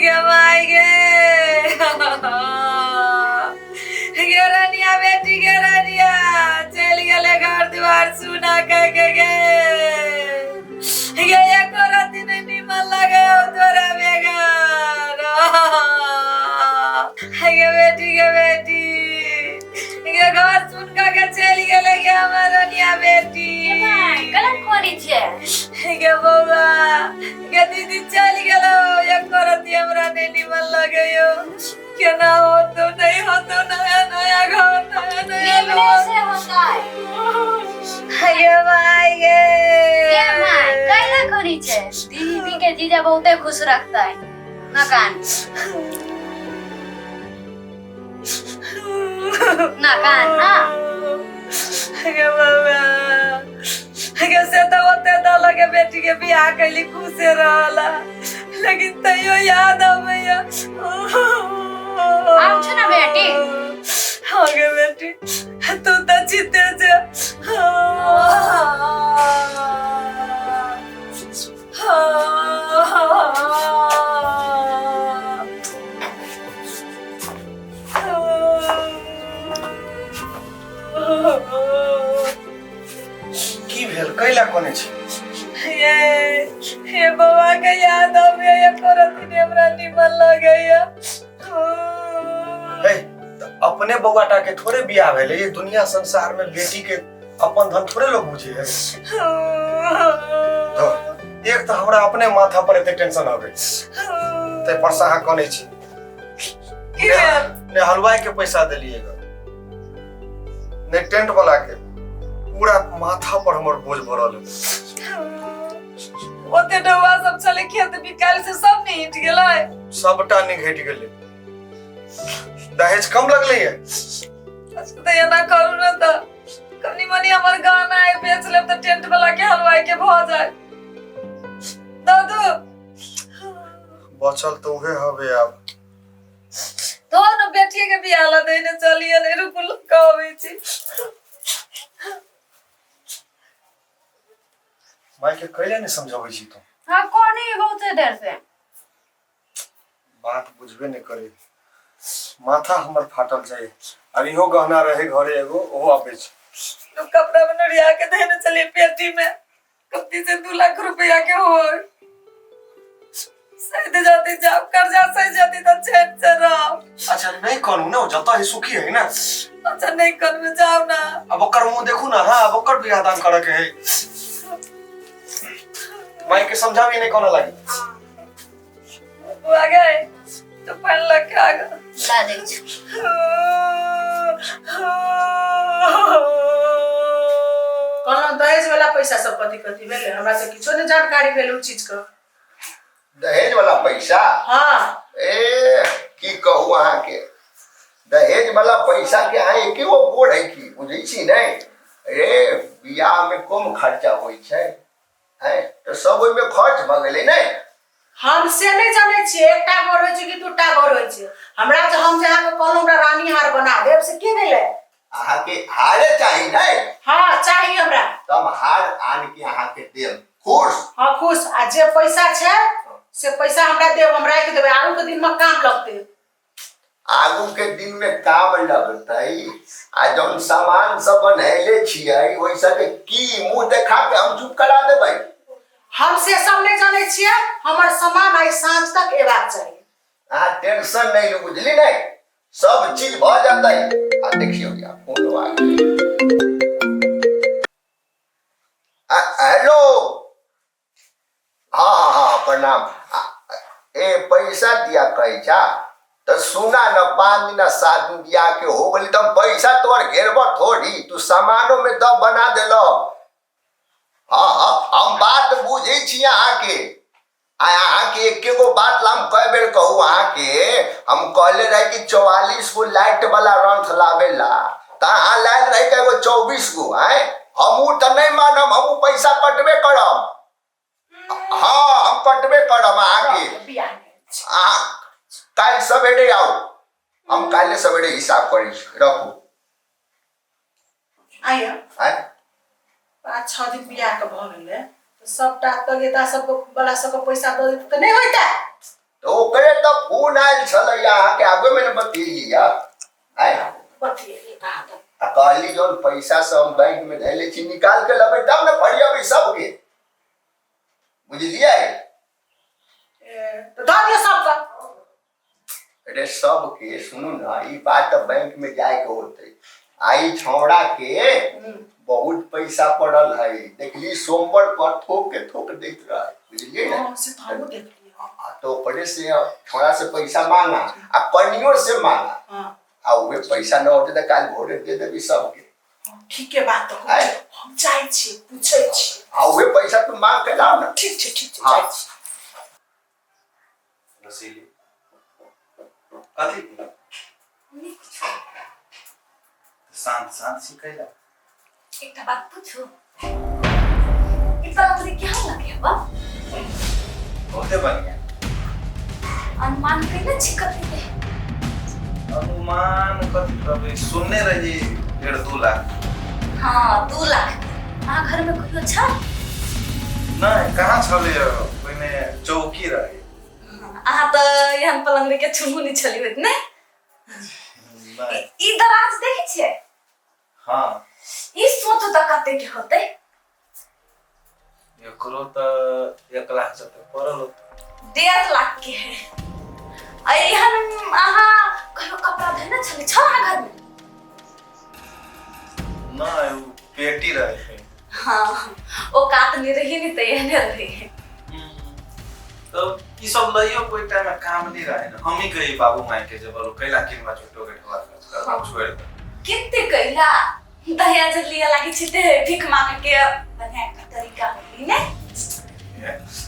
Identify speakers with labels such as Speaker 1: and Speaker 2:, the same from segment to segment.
Speaker 1: गे माय गे, गे रनिया बेटी, गे रनिया चलि गेलै घर दुआर सुना कह के। गे गे, एको रति नहि नीमन लगे हौ तोरा बेगर। गे बेटी, गे बेटी, गे घर सुन कऽ के चलि गेलै गे हमर रनिया बेटी।
Speaker 2: गलत कोनी छै।
Speaker 1: गे बौआ, गे दीदी चलि गेलो, एको रति हमरा नहि नीमन लगैयो। केना होतो नहि होतो, नया नया घर, नया नया
Speaker 2: निमने से होता है।
Speaker 1: गे माय गे।
Speaker 2: के माय, कैला कोनी छै? दीदी के जीजा बहुते खुश रखता है ना। कान ना, कान ना।
Speaker 1: गे बौआ गे, से तऽ ओते दऽ के बेटी के बियाह कैली, खुशे रहला, लेकिन तैयो याद अबैया।
Speaker 2: आब छै ने बेटी।
Speaker 1: हाँ गे बेटी, तू तऽ जीते जे।
Speaker 3: की भेल? कैला कोने छी?
Speaker 1: ये ये बौआ के याद आबैया, एको रति नहि हमरा निमन लगैया।
Speaker 3: हे, तऽ अपने बौआ टा के थोड़े बियाह भेलै। ये दुनिया संसार में बेटी के अपन धन थोड़े लोग बुझे है। तो एक तऽ हमरा अपने माथा पर एते टेंशन आबै, ताहि पर से अहाँ कनै छी।
Speaker 1: की भेल?
Speaker 3: ने हलवाई के पैसा देलिए ग, ने टेंट वाला के। पूरा माथा पर हमर बोझ भरल है।
Speaker 1: ओते डौआ सब छलै, खेत बिकायल, से सब निहिट गेलै।
Speaker 3: सबटा निघटि गेलै। दहेज कम लगलै है?
Speaker 1: अच्छा, तऽ एना करू ने, तऽ कनि मनि हमर गहना है, बेच लेब तऽ टेंट वाला के हलवाई के भऽ जाय। दादू।
Speaker 3: बचल तऽ उहे हवे आब।
Speaker 1: तो ने बेटिए के बियाह ला देने चलिए ने। रुकू, कहबै छी।
Speaker 3: माय के कैला नहीं समझाबै छी तू?
Speaker 2: हाँ, कोनी बहुते देर से।
Speaker 3: बात बुझबे नहीं करे। माथा हमर फाटल जाए। अब इहो गहना रहे घरे एगो, ओहो आबै छै।
Speaker 1: तो कपड़ा में नोरिया के देने चलिए पेटी में, कत्ती से 2 लाख रुपया के हो सही जाती, जाब कर्जा सही जाती तो चैन से रहो।
Speaker 3: अच्छा, नहीं कहलू ना, जतऽ ही सुखी है ना।
Speaker 1: अच्छा, नहीं कर में जाओ ना।
Speaker 3: अब ओकर मुंह देखू ना। हाँ, अब ओकर बियाह दान करे के है। माई के समझाबी नहीं कोना लागी।
Speaker 1: वो आ गए तो पहन लग के आ गए।
Speaker 2: ला दै छी।
Speaker 4: कहलहुँ, दहेज वाला पैसा सब कथी कथी भेलै? हमरा तऽ किछो नहि जानकारी भेल ओ चीजके।
Speaker 5: दहेज वाला पैसा?
Speaker 4: हाँ।
Speaker 5: ए, की कहू अहाँके, दहेज वाला पैसा के अहाँ एके गो बोर है की बुझै छी नहि। ए, बियाह में कम खर्चा होइ छै है तऽ सब ओहिमे खर्च भऽ गेलै ने।
Speaker 4: हम से नहि जानै छियै, एकटा घर होइ छै कि दूटा घर होइ छै। हमरा जे हम जे अहाँके कहलहुँ हमरा रानी हार बना देब, से की भेलै?
Speaker 5: अहाँके हारे चाही नहि?
Speaker 4: हाँ, चाही हमरा।
Speaker 5: तऽ हम हार आन के अहाँके देब, खुश?
Speaker 4: हाँ, खुश। आ जे पैसा छै से पैसा हमरा देब, हम राखि देबै, आगूके दिनमे काम लगतै।
Speaker 5: आगू के दिन में काम लगतै आ जौन सामान सब बनैले छियै, ओहि सबके की मुंह देखा के हम चुप करा देबै?
Speaker 4: हम से सब नहि जानै छियै, हमर सामान आइ साँझ तक एबाक चाही।
Speaker 5: अहाँ टेंशन नहीं लू, बुझली नहीं? सब चीज भऽ जेतै। आ देखियौ या फोन आ गेलै। हेलो, हाँ हाँ हाँ, प्रणाम। ए, पैसा दिया कहै छा तऽ सुना न, 5 दिना 7 दिन बियाह के हो गेली तऽ हम पैसा तोहर घेरब थोड़ी। तू सामानो में दब बना देलो। हाँ हाँ, हम बात बुझै छी अहाँके। आ अहाँके एके गो बात ला हम कए बेर कहू अहाँके? हम कहले रही कि 44 गो लाइट वाला रंथ लाबे ला, तऽ अहाँ लायल रही एगो 24 गो। आँय, हमहूँ तऽ नहि मानब, हमहूँ पैसा कटबे करब। हाँ, हम कटबे करब अहाँके। अहाँ काल्हि सवेरे आउ, हम काल्हि सवेरे हिसाब करै छी। रखू।
Speaker 4: आइयो।
Speaker 5: आँय।
Speaker 4: 5-6 दिन बियाहके भऽ गेलै तऽ सबटा तगेदा सब वाला सबके पैसा दऽ देतै तऽ नहि होइतै?
Speaker 5: तऽ ओकरे तऽ फोन आयल छलै अहाँके आगूमे ने बतेली आय।
Speaker 4: बतियेली कहाँ तक।
Speaker 5: आ कहली जौन पैसा सब हम बैंक में धैले छी निकाल के लेबै तब ने फरियाबै सबके, बुझलियै?
Speaker 4: ए, तऽ दऽ दियौ सबके।
Speaker 5: अरे सबके सुनू ना, ई बात तऽ बैंक में जाए के होते। आई छौड़ा के बहुत पैसा पड़ल है, देखली सोमवार पर थोक के थोक दैत रहे, बुझलियै ने?
Speaker 4: हाँ, से तऽ हमहूँ देखलियै।
Speaker 5: आ तो ओकरे से छौड़ा से पैसा मांगा आ कनियो से मांगा।
Speaker 4: हाँ।
Speaker 5: आ उहे पैसा न होते तऽ काल्हि भोरे दे देबी सबके।
Speaker 4: ठीके बात तऽ
Speaker 5: आय।
Speaker 4: हम जाइ छी पूछै छी।
Speaker 5: आ उहे पैसा तू मांग के लाओ ना।
Speaker 4: ठीक छै, ठीक छै।
Speaker 5: हाँ।
Speaker 4: जाइ छी।
Speaker 6: रसीली कथी? शांत शांत छी कैला?
Speaker 1: एकटा बात पूछू, ई पलंगरी केहन लगे हबा?
Speaker 6: बहुते बढ़िया।
Speaker 1: अनुमान कैले छी कते के?
Speaker 6: अनुमान कथी करबै, सुनने रही 1.5-2 लाख।
Speaker 1: हाँ, 2 लाख। अहाँ घर में कहियो छल?
Speaker 6: नहि, कहाँ छलै, ओहिमे चौकी रहे।
Speaker 1: अहाँ तऽ एहन पलंगरी के छुनू नहि छली होइत ने?
Speaker 6: नहि।
Speaker 1: ई दराज देखै छियै?
Speaker 6: हाँ।
Speaker 1: ई सोचू तऽ कते के होतै?
Speaker 6: एकरो तऽ 1 लाख जते पड़ल होतै।
Speaker 1: 1.5 लाख के है। आ एहन अहाँ कहियो कपड़ा धोने छली छल अहाँ घर में?
Speaker 6: नहि, ओ पेटी रहे।
Speaker 1: हाँ, ओ कात नहीं रही नहीं तऽ एहने रही।
Speaker 6: तो ई सब लइयो कोई टाइम में काम नहीं रहे ना, हम ही कही बाबू माई के जे बोलो कैला किनवा झूठो के ठोआ खर्च करबा, छोड़ दे।
Speaker 1: किनते कैला दहिया जे लिया लागी छी ते भीख मांगे के बढ़िया एकटा तरीका होली ने।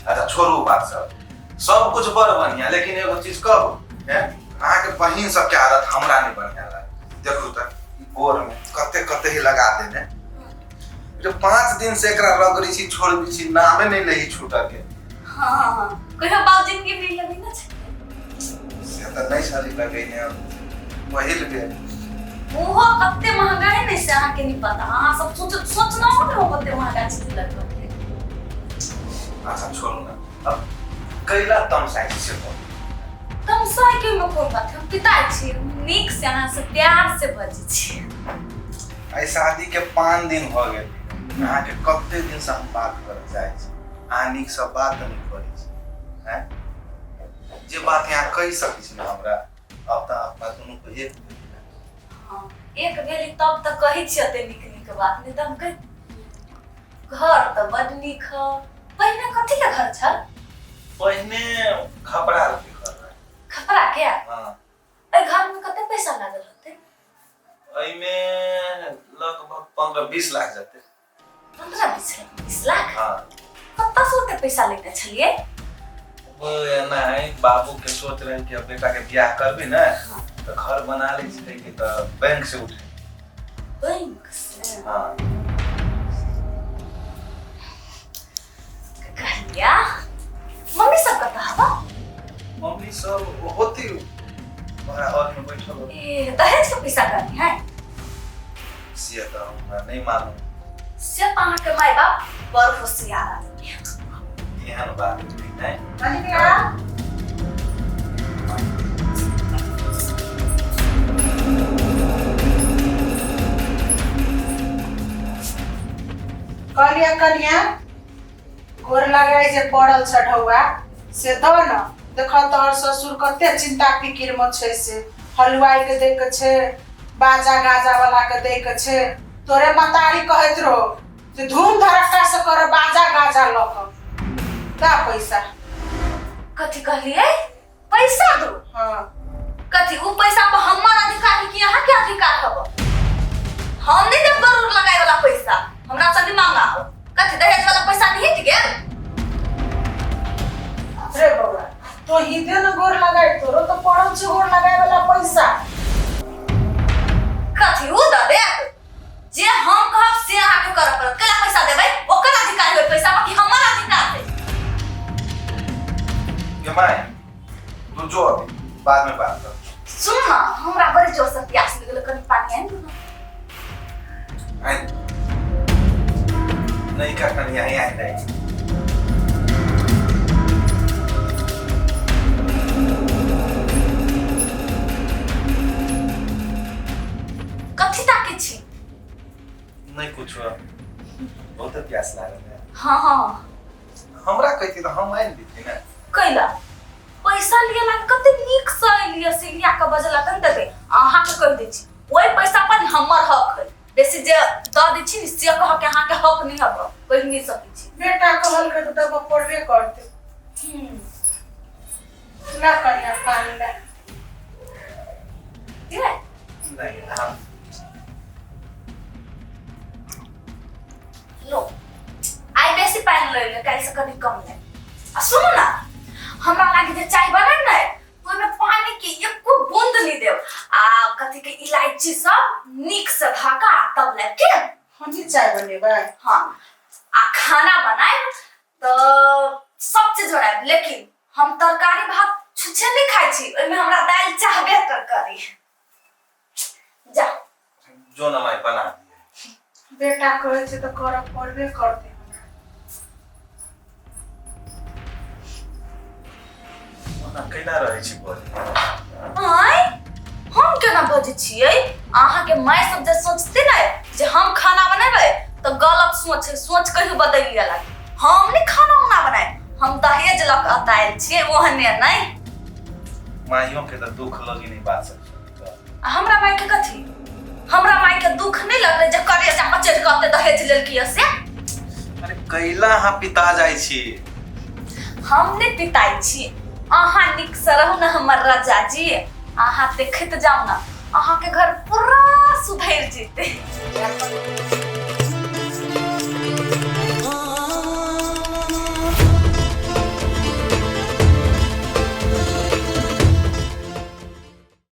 Speaker 6: अच्छा छोड़ू बात, सब सब कुछ बड़ बढ़िया, लेकिन एगो चीज कहू हैं, अहाँके बहिन सबके आदत हमरा नहीं बढ़िया लागे। देखू तऽ ई गोर में कते कते ही लगा देने, जो 5 दिन से एकरा रगड़ी छी छोड़बी छी नामे नहीं लही छूटऽ के।
Speaker 1: हाँ हाँ हाँ, कहियो बाप जिंदगी में लगी ना छे?
Speaker 6: से तऽ नहीं छली लगेने, अब पहिल बेर।
Speaker 1: ओहो कते महंगा है ने से अहाँके नहीं पता, अहाँ सब सोच सोचना हो ने कते महंगा चीज लगल।
Speaker 6: अच्छा छोड़ू ना, अब कैला तमसाइ छी से कहू।
Speaker 1: तमसाइ के में कोन बात है, हम पिता छी, नीक से अहाँ से प्यार से बजै छी।
Speaker 6: आइ शादी के 5 दिन भऽ गेल, अहाँके कते दिन से हम बात करऽ चाहै छी, अहाँ नीक से बात नहीं करै छी हैं, जे बात यहाँ कहि सकै छी ना हमरा, अब तऽ अपना दुनू के एक भेल।
Speaker 1: हाँ, एक भेली तब तऽ कहै छी एते नीक नीक बात, नहीं तऽ हम कहि। घर तऽ बड नीक ह। पहिने कथी के घर छल?
Speaker 6: पहिने खपरा के घर रहे।
Speaker 1: खपरा के?
Speaker 6: हाँ।
Speaker 1: एहि घर में कते पैसा लागल होतै?
Speaker 6: एहिमे लगभग 15-20 लाख जते।
Speaker 1: 15-20 लाख?
Speaker 6: हाँ।
Speaker 1: कतऽ से ओते पैसा लेने छलियै?
Speaker 6: वो एना है, बाबू के सोच रहे कि अब बेटा के बियाह करबी ना तो घर बना लै छै कि तऽ बैंक से उठे।
Speaker 1: बैंक से?
Speaker 6: हाँ।
Speaker 1: कहलिया मम्मी सब कतऽ हवा?
Speaker 6: मम्मी सब होती ओकरा हॉल में बैठल होती।
Speaker 1: ए दहेज के पैसा करनी है?
Speaker 6: से तऽ हमरा नहीं मालूम।
Speaker 1: से तऽ अहाँके माय बाप बड़ होशियार आदमी है।
Speaker 6: एहन बात नहीं।
Speaker 4: मनिका, कहलिया कनिया गोर लगाइ जे पड़ल छ ढौआ से दऽ न, देख तोहर ससुर कते चिंता फिकिर में छै, से हलुआई के दै के छै, बाजा गाजा वाला के दै के छै। तोरे मतारी कहैत रहो जे धूम धड़क्का से कर बाजा गाजा लऽ कऽ, दा पैसा।
Speaker 1: कथी कहलियै? पैसा दू?
Speaker 4: हाँ।
Speaker 1: कथी उ पैसा पर हमर अधिकार है कि अहाँ के अधिकार हब? हम नहीं देब गरूर लगाए वाला पैसा, हमरा से नहीं मांगा हो। कथी दहेज वाला पैसा नहीं हट गेल?
Speaker 4: रे बौआ तो ही दे न गोर लगाए, तोरो तो पड़ल छै गोर लगाए वाला पैसा।
Speaker 1: कथी उ दऽ देत? जे हम कहब से अहाँके करऽ पड़त। कैला पैसा देबै? ओकर अधिकार है पैसा पर कि हमर अधिकार है?
Speaker 6: ये माय तू जो अभी बाद में बात कर।
Speaker 1: सुन ना, हमरा बड़ी जोर से प्यास लगल, कनि पानी आनि ना।
Speaker 6: आइन नहीं का कनि यहीं आइन नहीं। कहती तऽ हम आनि देती ने।
Speaker 1: कैला पैसा लिअ लाग कते नीक से लिअ से लिया के बजला तन देते। अहाँ के कहि दै छी ओहि पैसा पर हमर हक है, बेसी जे दऽ दै छी ने से कह के अहाँ के हक नहीं हब, कहि नहीं सकै छी।
Speaker 4: बेटा कहलकै तऽ देबऽ पड़बे करतै। ला कनिया पानि ला।
Speaker 1: दियै?
Speaker 6: नहीं हम
Speaker 1: लो आइ बेसी पानि लऽ ले, काल्हि से कनि कम ले। आ सुनू ना, हमरा लागे जे चाय बनायब ने तो ओहिमे पानी के एको बूंद नहीं देब, आ कथी के इलायची सब नीक से धका तब लेब के।
Speaker 4: हमही चाय बनेबै?
Speaker 1: हाँ, आ खाना बनायब तो सब चीज बनायब, लेकिन हम तरकारी भात छुच्छे नहीं खाइ छी, ओहिमे हमरा दालि चाहबे तरकारी। जा
Speaker 6: जो न माय बना दिए।
Speaker 4: बेटा कहै छै तऽ करऽ पड़बे करतै हमरा।
Speaker 6: ओना कैला रहै छी बजै?
Speaker 1: आँय, हम केना बजै छियै? अहाँके माय सब जे सोचते ने जे हम खाना बनेबै तऽ गलत सोच है, सोच कहियो बदलि लिअ लागी। हम नहि खाना उना बनायब, हम दहेज लऽ कऽ एतऽ आयल छियै, ओहने नहि।
Speaker 6: माइयो के तऽ दुख लगी नहीं बात सब सुनि कऽ।
Speaker 1: आ हमरा माय के कथी? हमरा माय के दुख नहि लगलै जे करेजा पर चढ़ि कऽ एते दहेज लेलकी से?
Speaker 6: अरे कैला अहाँ पिता जाइ छी?
Speaker 1: हम नहि पिताइ छी, अहाँ नीक से रहू ने हमर राजा जी, अहाँ देखैत जाउ ने अहाँके घर पूरा सुधरि जेतै।